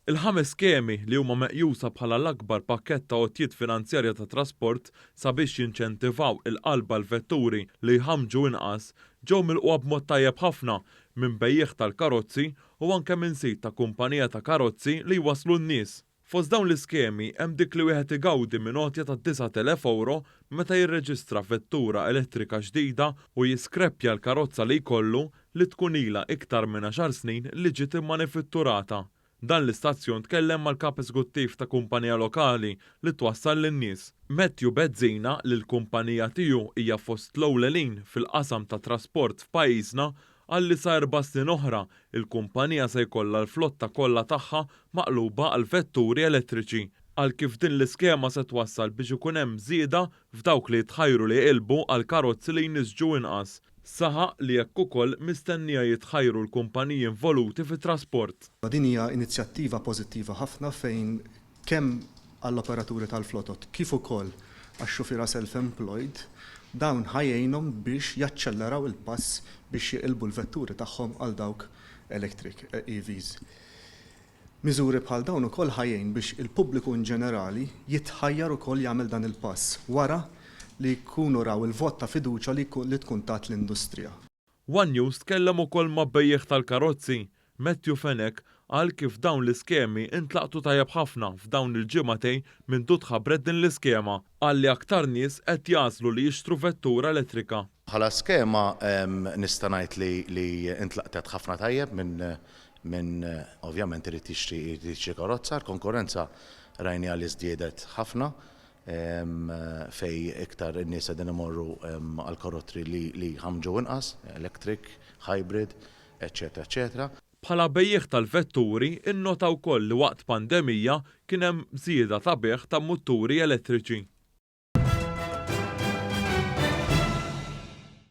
Il-ħames skemi, li huma meqjusa bħala l-akbar pakkett ta' għotjiet finanzjarja ta' trasport sabiex jinċentivaw il-qalba għal vetturi li jħammġu inqas, ġew milqugħa b'mod tajjeb ħafna minn bejjiegħ tal-karozzi u anke minn sid ta' kumpanija ta' karozzi li jwasslu n-nies. Fost dawn l-iskemi hemm dik li wieħed igawdi minn għotja ta' 9,000 ewro meta jirreġistra vettura elettrika ġdida u jiskreppja l-karozza li jkollu li tkun ilha iktar minn għaxar snin li ġiet immanifitturata. Dan l-istazzjon tkellem mal-Kap Eżguttiv ta' kumpanija lokali li twassal lin-nies, Matthew Bezzina li l-kumpanija tiegħu hija fost l-ewlenin fil-qasam tat-trasport f'pajjiżna Qal li sa erba' snin oħra, il-kumpanija se jkollha l-flotta kollha tagħha maqluba għal vetturi elettriċi. Qal kif din l-iskema se twassal biex ikun hemm żieda f'dawk li jitħajru li jeqilbu għal karozzi li jniżġu inqas. Saħaq li hekk ukoll mistennija jitħajru l-kumpaniji involuti fit-trasport. Din hija inizjattiva pożittiva ħafna fejn kemm għall-operaturi tal-flotot kif ukoll għax-xufiera self-employed, dawn ħa jgħinhom biex jaċċelleraw il-pass biex jeqilbu l-vetturi tagħhom għal dawk electric, EVs. Miżuri bħal dawn ukoll ħa jgħin biex il-pubbliku inġenerali jitħajjar ukoll jagħmel dan il-pass wara li jkunu raw il-vot ta' fiduċja li tkun tat l-industrija. One News tkellem ukoll ma' bejjiegħ tal-karozzi, Matthew Fenech, qal kif dawn l-iskemi intlaqtu tajjeb ħafna f'dawn il-ġimagħtejn mindu tħabbret din l-iskema. Qal li aktar nies qed jagħżlu li jixtru vettura elettrika. Bħala skema nista' ngħid li li intlaqtet ħafna tajjeb minn min ovvjament irid jixtri jrid jixtri karozza, l-konkurrenza rajniha li żdiedet ħafna fejn iktar in-nies qegħdin imorru għal karottri li jħammġu inqas, electric, hybrid, eċċetera eċċetera. Bħala bejjiegħ tal-vetturi, innota wkoll li waqt pandemija kien hemm żieda ta' bejgħ ta' muturi elettriċi.